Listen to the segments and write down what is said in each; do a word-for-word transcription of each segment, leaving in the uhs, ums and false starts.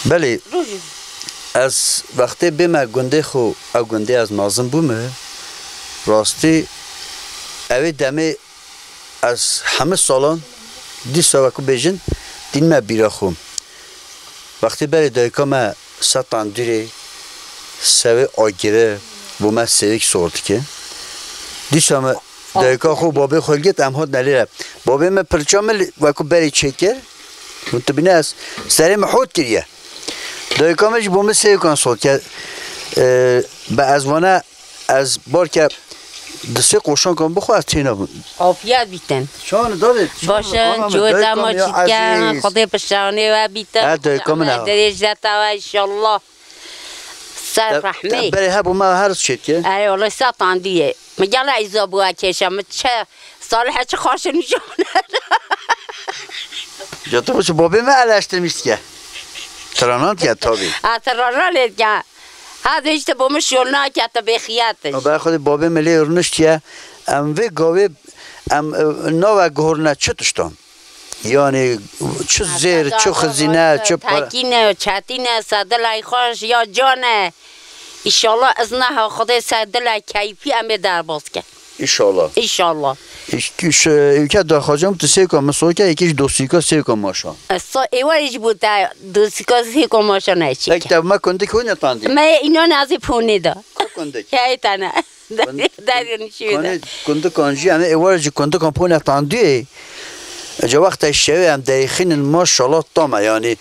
Belê, Rojî. Ez wextê bême gundê xwe, ew gundê ez mezin bûme, rastî ew ê demê ez hemî salan dîsa wekî bêjin dînme bîra xwe. Wextê berê dayika me ser tendûrê sewê agire bo me sêwek sor dike. Dîsa me dayika xwe û babê xwe girt, em hat nelêre. Babê me pirça min li, wekî berê çêkir. Hûn dibîne ez serê min hot kiriye. Dayika min jî bo min sêwkan sot ke, e, be ez vana ez balke di sê qoşankan bixwe ez têna bim. Afiyet bitin. Çan davê, çan Başın, ana min, çiwê dayika dema min ya çitken, ezîz. Xwedê piştanê we bitin. Ha, dayika min ha. Dirêj deta we inşallah. Ser Te, rehmê. Te berê hebû me her çêtke. Erê, wala satan diye. Mi gela îza bû kêşa, mi çe Salih çi xaşin jone. Ya tu bu babê me eleştirmiş diye. Tranan diye tabii. Ha, tranan diye. Ha, de işte bu mu şolna ki hatta bexiyat. Ba xwedê babê me lê rûniştiye. Em vê gavê em, e, nave guhurne çi tiştan? Yani çi zêr, çi xizîne, çi para? Tekîne, çetîne, sedilay xweş ya cane. İnşallah izna ha Xwedê sedilay keyfî em ê derbas ke. İnşallah. İnşallah. Ülke daxacam tu sêka min soke, êkî ji dostîka sêka maşa. Sa êwarê ji bo te dostîka sêka maşa ne çî. Tek te me kundik hûn ya tandî. Me înan ez ê ponê da. Ka kundik. Hey tane. Derê nişî de. Kundikan jî em ê êwar ji kundikan pone tanduyê. Ca wexta şewê em derêxînin maşallah tam e, yani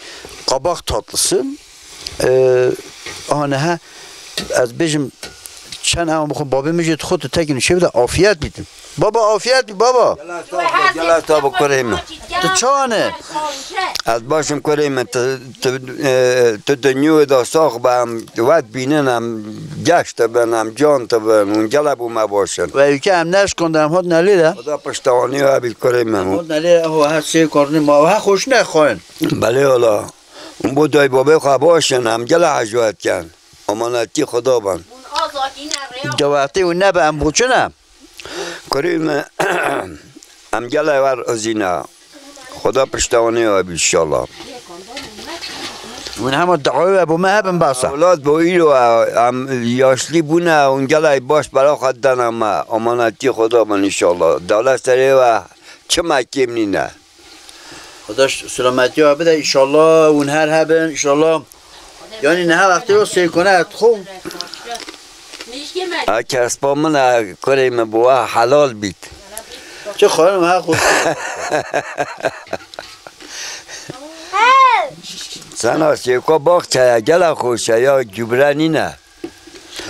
kabak tatlısı. Ee, aha nehe ez bêjim çend ew bixwe babê min jî dixwe tu tekin şev de afiyet bîtin. Baba afiyet bî baba. Gel ez tabi kurê min. Tu çawan e? Ez baş im kurê min, tu, tu, e, tu dinyû da sax be, em wet bînin, em geş te bin, em can te bin, hûn gele bû me baş in. Ve ülke em neşkon de em hot nelê de. Xuda piştewanî we bî kurê min. Em hot nelê, eho her sê karnî ma, he xweş ne xwên. Belê wala. Hûn bo dayî babê xwe baş in, em gele hejwet ken. Amanetî Xuda bin. Cewetî û nebe em boçune. Kurê min, em gelek wer izîne. Xuda piştewanê we bî inşallah. Hûn hema duayê we bo me hebin basa. Ewlad bo îro em yaşlî bûne, hûn gelek baş bela xwe didene me. Amanetî Xuda bin inşallah. Dewlet serê we çi me kêm nîne. Xuda ş-, selametiya bide inşallah, hûn her hebin inşallah. Yani neha wextê o sêkone et xo. A kespa min a kurê min bi we helal bît. Çi xwarin ha xo. Sena sêko baxçe ya gela xweş e ya gübre nîne.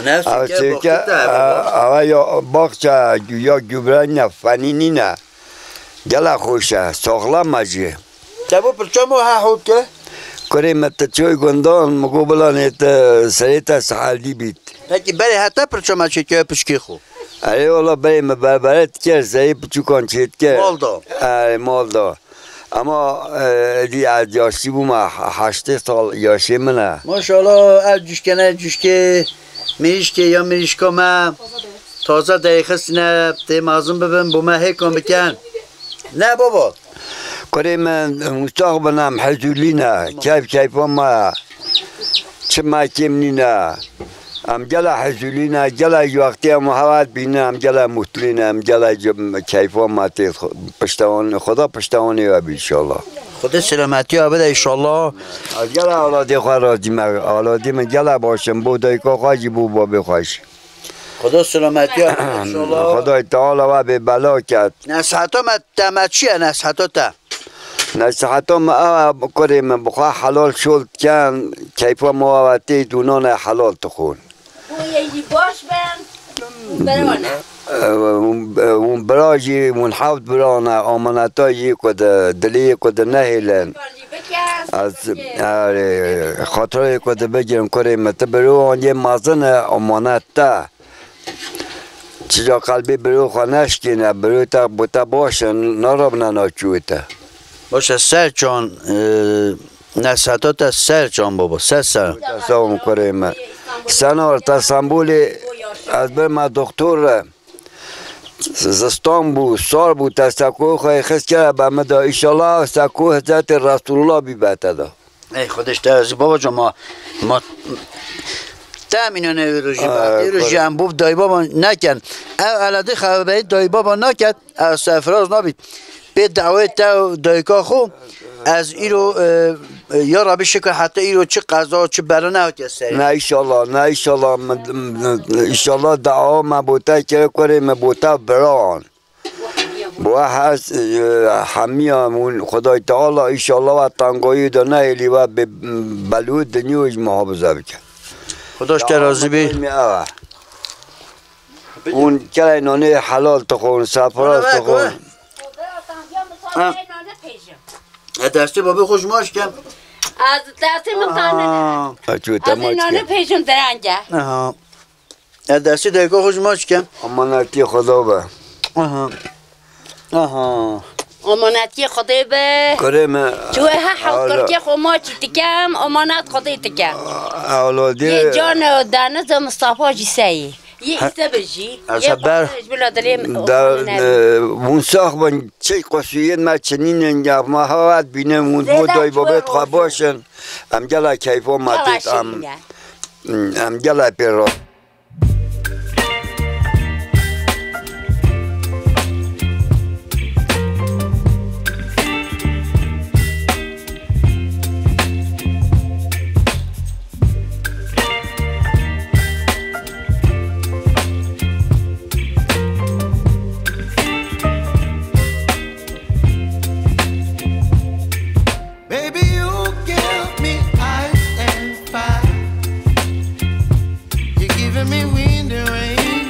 Ne Ew sêke çêke, baxçe te, e, baba. Ew ya baxçe ya gübre nîne, fenî nîne. Gela xweş e, saxlem e jî. Te bo pirça mo ha hot ke? Kurê me tu çûy gundan, mi got bilanê tu serê te sihaldî bît. Pekî berê heta pirça me çêke pişkê xo? Erê wala berê me berbere dikir, serê piçûkan çêdikir. Mal da. Erê mal da. Ama, e, êdî ez yaşlî bûme, he-, heştê sal yaşê min e. Maşallah, ev cuşkene cuşkê, mirîşkê ya mirîşka me. Taze derêxistine, tê mezin bibin, bo me hêkan bikin. Ne baba? Kurê min, mustaq bin em hezûlî ne, keyf keyfa me. Çi me kêm nîne. Em gela hezûlî ne, gela ji wextê em hewa dibînin, em gela mutlî ne, em gela ji keyfa me tê xwe-, piştewan-, Xuda piştewanê we bî inşallah. Xwedê selametiya bide inşallah. Ez gela awladê xwe razî me, awladê min gela baş in, bo dayika xwe jî, bo babê xwe jî. Xuda selametiya bide inşallah. Xwedayê Teala we bê bela ket. Nesiheta me te me çi ye, nesiheta te? Nesiheta me ew e, kurê min, bi xwe helal şol dikin, keyfa me we tê dûnanê helal dixwin. Boyê jî baş bin, berane. Hûn, hûn bira jî, hûn heft bira ne, amaneta jî ku di dilê ku di nehêlin. Ez, erê, xatirê ku di bigirin, kurê min, tu biro an yê mezin e, amanet te. Çija qelbê birû xwe neşkîne, birû te, bo te baş e, narabine naçûyê te. Baş e, ser çan, e, neseta te ser çan baba, ser ser. Te sağ ol kurê me. Senar te Stenbolê, ez birme doktor re. Zistan bû, sar bû, te seko xwe xist kere be min de. Înşallah seko Hezretê Resulullah bîbe te de. Ey Xwedê ji te razî baba can, ma, ma, te em îna ne vê rojî be. Ey, ê rojî kore. Em bû dayî baba nekin. Ev eladî xebeyî dayî baba naket. Ev serfiraz nabît. Pê dawê te û dayika xwe, ez îro, e, e, ya Rabî şikir heta îro çi qeza, çi bela nehatiye serê. Ne, înşallah, ne, înşallah, min, min, înşallah dua me bo te kire, kurê me bo te biran. Bo hez, e, hemiya hûn Xwedayê Teala înşallah we tengayî de nehêlî, we bi belû dinyayê jî muhafaza bike. Xuda ji te razî bî. Dua me ev e. Hûn kerê nanê helal dixwin, serfiraz dixwin. Ha. E, destê babê xwe ji ma şikem. Ez destê min tane. Aha. Ez ê nane pêjim derenge. Aha. E, destê dayika xwe ji ma şikem. Emanetiyê Xweda be. Aha. Aha. Emanetiyê Xwedê be. Kurê me. Tu wê he hewt kurkê xwe maçî dikem, emanet Xwedê dikem. Ewladê. Yê can û deniz û Mistefa jî seyî. Yê îse be jî. Yê ber. Ji bila dilê min da, e, hûn sax bin, çi qusûriyên me çinînin ya, ma hewa dibînin, hûn bo dayî babê xwe baş in. Em gela keyfa me têt, em, em gela pê re. Baby, you give me ice and fire. You're giving me wind and rain.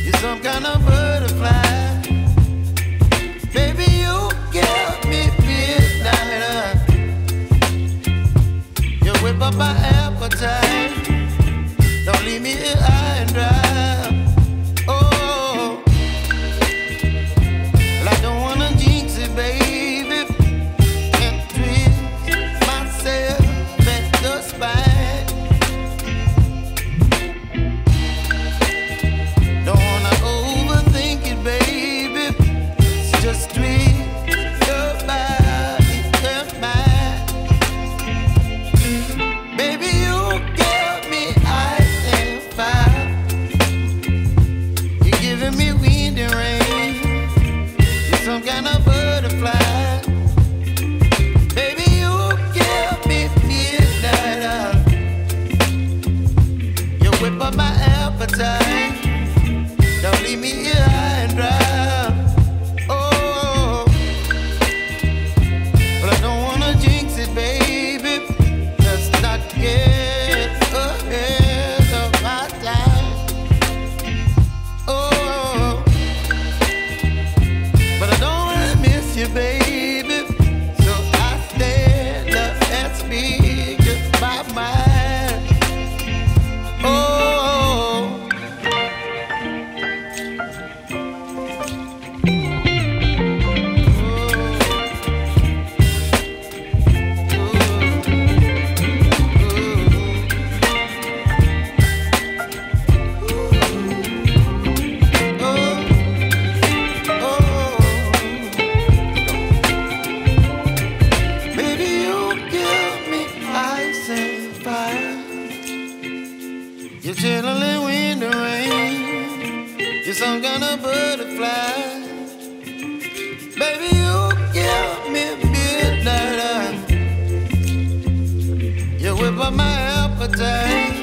You're some kind of butterfly. Baby, you give me midnight. You whip up my appetite. Don't leave me here high and dry. Oh, well, I don't wanna jinx it, baby. Can't twist myself at the spine. Don't wanna overthink it, baby. Just twist your body and mine. Baby, you give me ice and fire. You're giving me wind and rain. You're some kind of butterfly. Baby, you give me midnight oil. You whip up my appetite. Don't leave me here high and dry. Oh, but I don't wanna jinx it, baby. Let's not get ahead of my time. Oh, but I don't wanna miss you, baby. So I stand up and speak just my mind. Oh. Baby, you give me ice and fire. You're chilling in winter rain. You're some kind of butterfly. Baby, you give me midnight oil. You whip up my appetite.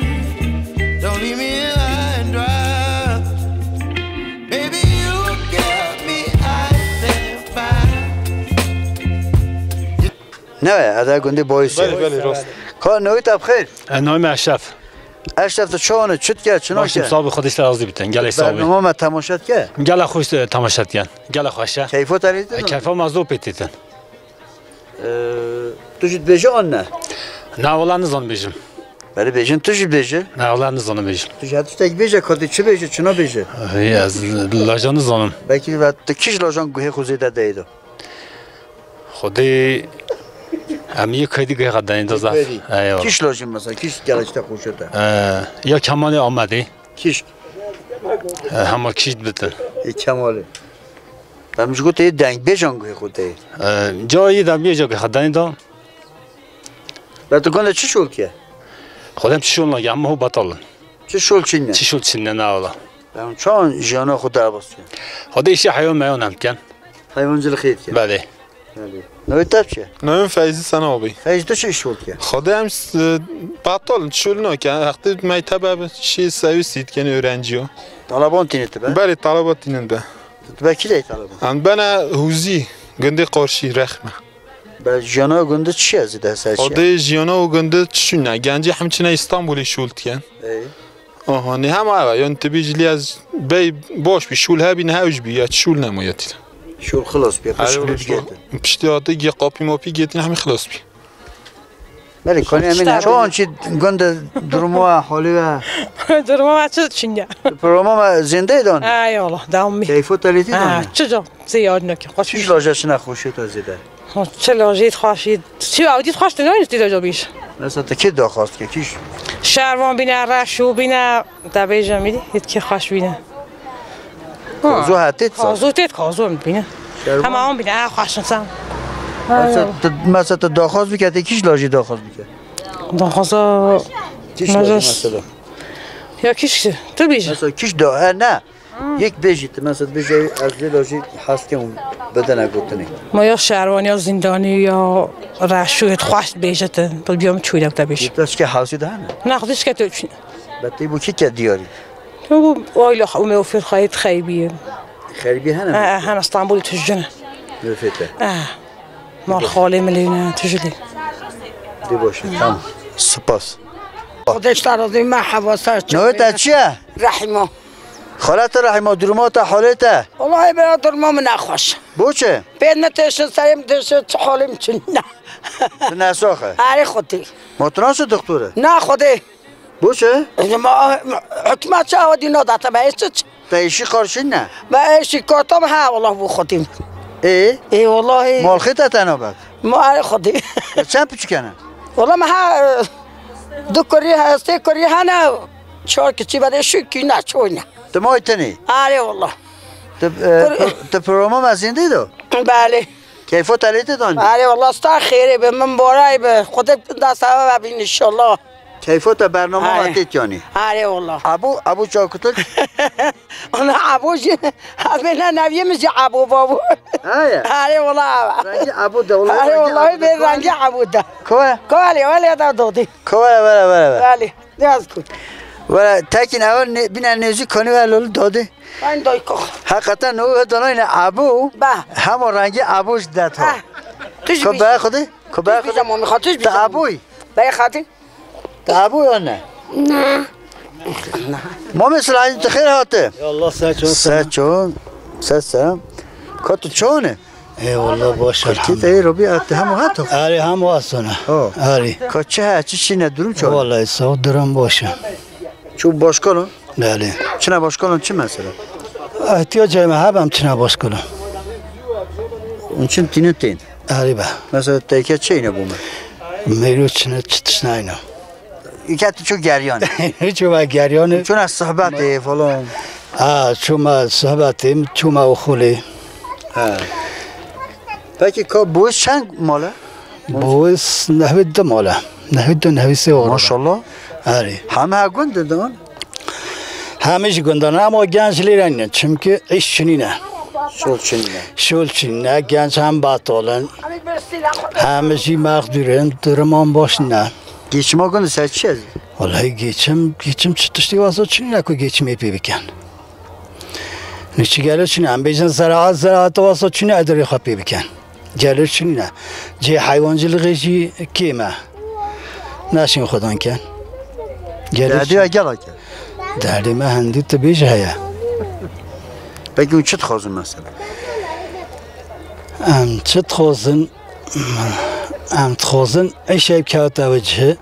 Don't leave me here high and dry. Baby, you give me ice and fire. Ne, eda gundî boyî. Belê, belê, rast. Ka newî te bi xêr? E, navê me Eşref. Eşref, tu çawan î? Çi dike, çi nake? Başim sağ ol, Xwedê ji te razî bitin. Gelek sağ ol. Bernama me temaşe dike? Gelek xweş, e, temaşe dikin. Gelek xweş e. Keyfa te rê dikin? E, keyfa me zor pê têtin. E, tu jî dibêje an ne? Na, wela nizanim bêjim. Belê bêjin, tu jî bêje. Na, wela nizanim bêjim. Tu jî her tiştek bêje, ka tu çi bêje, çi nabêje? E, ez lajan nizanim. Belkî ve tu kîj lajan guhê xwe zêde deyê de? Xwedê em yê kaydî guhê xwe denê de zaf. Kaydî. Eyvallah. Kîş lajin mesela, kîş gelek te xweş te. Ee, ya Kemalê Amedê. Kîş. Ee, hema kîş bitin. Ê Kemalê. Em ji gotê dengbêjan guhê xwe tê. Ee, cayê dengbêja guhê xwe denê de. Be tu gund de çi şol kiye? Xwedem çi şol nake, hemû betal in. Çi şol çin ne? Çi şol çin ne, na wala. Em çawan jiyana xwe derbas kiye? Xwedê îşê heywan meyan em dikin. Heywancılık dikin. Belê. Belê. Navê te çi ye? Navê min Feyzî Sena bî. Feyzî, tu çi şol kiye? Xwedê em s-, betal in, çi şol nake. Hextê mektebe bi şî serwîsî dikin öğrenci yo. Talaban tîne tu be? Belê, talaba tînin be. Tu be kî de talaban? Em bene Hûzî, gundê Qarşî, Rexme. Be jiyana gundî çi ye zêde ser çi ye? Xwedê jiyana û gundî çi ne? Gencî hem çine Îstanbulê şûl dikin. Ey. Aha, ne hema ev e. Yani tu bêjî lê ez bey baş bî, şûl hebî, ne hewş bî, ya çi şûl nemaye tîne. Şûl xilas bî, Erê pişt oğlum, bî şûl. Piştî hatî gê qapî mapî gê tîne hemî xilas bî. Belê, konê emîn. Çawan çi gundî durumu we, halî we? Durumu we çi çin ye? Programa me zêndeyê dan. Eyvallah, devam bî. Keyfo te lê tî dan. Ha, çi can? Ziyad neke. Çi ji laje çi nexweşiyê te zêde? Ha, çi lajê xweşî? Çi ew dît xweş tu nayî tî laja bîj. Mesela tu kê daxwaz dike, kî ş- Şervan bîne, reşû bîne, te bêjim îdî, hêt kê xweş bîne. Kazo hetê saz. Kazo têt, kazo bîne. Şervan. Hema wan bîne, ew xweş in sen. Mesela tu, mesela tu daxwaz bike, tu kî ji lajê daxwaz bike? Daxwaza Kî ji lajê meclis. Mesela? Ya kî ji, tu bêjî. Mesela kî ji da, e, ne. Yek bêjî tu, mesela bêjî ez vê lajî hez dikim û bidine gotinê. Ma ya şerwan ya zîndanî ya reşû hêt xweş bêje tu. Tu biyam çûyî de bêj. Yê te çike hewsê de hene? Na, xwe çike tu çû. Be tê bû kî ke diyarî? Tu bû ayla xwe û me û fêr xwe hêt xeybî ye. Xeybî hene mi? E, e, hene Stenbolê tu jin e. Nefê te. E. Mal xalê min lê ne, tu jilî. Dê baş e, tamam. Spas. Xwedê ji te razî, merheba, ser çavê. Navê te çi ye? Rehîma. Xalete Rehîma, duruma te, halê te? Wallahî bira duruma min nexweş. Bo çi? Pê min têşin, serê min têşin, çi halê min çi ne. Tu nesax e? Erê Xwedê. Ma tu naşe doktor e? Na Xwedê. Bo çi? Ma, hikûmet çawa dî nada te be, çi, çi? Te îşî qarşî ne? Be, îşî kartam ha, wallah, bo Xwedê. Ê? Ê, wallahî. Malxê te tena be? Ma, erê Xwedê. Te çend piçik hene? Wallah, me ha, e, du kurî, he, sê kurî hene, çar kiçî be, şikî ne, çoy ne. Tu may tenê? Erê, wallah. Tu, e, Kur- pro-, tu programa me zêndê do? Belê. Keyfo te lê tê dan? Erê, wallah, sta xêrê be, min borayê be. Xwedê da seve ve bîn, înşallah. Keyfo te bernama Erê. Têt yanî. Erê, wallah. Abo, Abo çakutir? Ana Abo jî, ez bê ne neviyê min jî Abo babû. He ya? Erê, wallah. Rengî Abo de, wallah, Erê, rengî wallah, Abo de. Bê rengî Abo de. Koe? Koe lê, welê da dodî. Koe, were, were, were. Belê, ne ez ku. Were, tekîn ewe ne, bîne nêzî konî we lol dodî. Ben dayko. Heqeten o danayne Abo. Ba. Hemo rengî Abo ji det ha. Ha. Tu ji Ko bî- be Xwedê? Ko be Xwedê? Jî mamî xwe, tu jî bî Te jî mamî. Aboyî? Bey xatî. Te abo ya ne? Ne. Mamê Silahî, tu xêr hate? Ya Allah, ser çawan. Ser çawan. Ser ser. Ka tu çawan e? Ê wallah, baş e, Kurkî te elhamdülillah. Ê Rabî, e, tu hemû hato? Erê, hemû asona. Ho. Erê. Ka çi he, çi çîne, durum çawan? Wallahî sağ ol, durum baş e. Çû başkalan? Belê. Çine başkalan çi mesela? Ehtiyacê me hebem çine başkalan. Hûn çin tînin tên? Erê be. Mesela teyke çeyne bû me? Meyro çine, çi tişt nayne. Îke tu çû geryan? Çûme geryanê. Çûne sohbetê falan. Ha, çûme sohbetê, çûme oxulê. He. Peki ka bu çend mal e? Bo wis nehwê du mal e. Nehwê du, nehwê sê oxir e. Maşallah. Erê. Heme ha gund didan? Heme jî gundan e, ama genc lê nîne. Çimkî îş çinîne. Şol çinîne. Şol çinîne. Genc hem betal in. Heme jî mexdûr in. Duruman baş nîne. Geçima gund ser çi ye? Wallahî geçim, geçim çi tiştî wasa çinîne ku geçimê pê bikin. Nê çi gelir çinî, em bêjin ziraat, ziraat wasa çinî, ez dirê xwe pê bikin. Gelir çinî ne. Cihê heywancilixê jî kêm e. Naşên xwedan ken. Gelir Derdê çinî. Ya gelek e. Derdê me hindî tu bêjî heye. Peki hûn çi dixwazin mesela? Em çi dixwazin? Em dixwazin îşê bikewte ew cihê.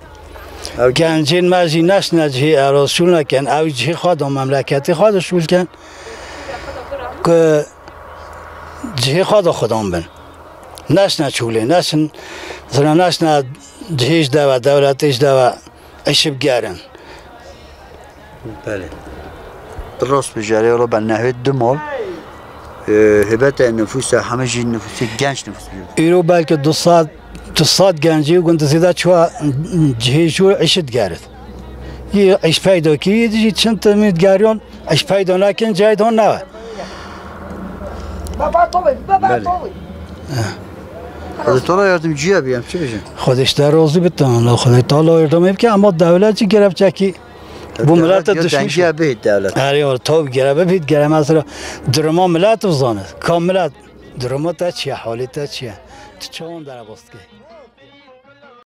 Ew Gencên me jî neşne cihê ew re şûl nekin. Ew cihê xwe de, memleketê xwe de şûl kin. Ku cihê xwe de xwedan bin. Neşne çûlê, neşin, zira neşne cihê ji de ve, dewletê ji de ve îşê bigerin. Belê. Tu rast bijî, erê wala be nehwê du mal. E, hêbete nifûsa heme jî nifûsê genç nifûs bû. Îro belkî du sed, Tu sed gencî û gundizî de çû cihê jû îş digerit. Yî îş peyda kî, yî jî çend temî digeriyon, îş peyda nekin, cayê dan newe. Baba Tolê, Baba Belê. Tolê. Xwedê Teala yardımcıya bî, em çi bêjin? Xwedê ji te razî bit, Teala Xwedê Teala yardımê bike, ama dewlet jî gerek çekî. Bu Dewlet milete ya düşmüş. Dengiya bê dewlet. Erê, ya, tabii gerek bit, gerek mesela duruma millet bizane. Ka millet, duruma te çiye, halê te çiye? Tu çawan derebas dike?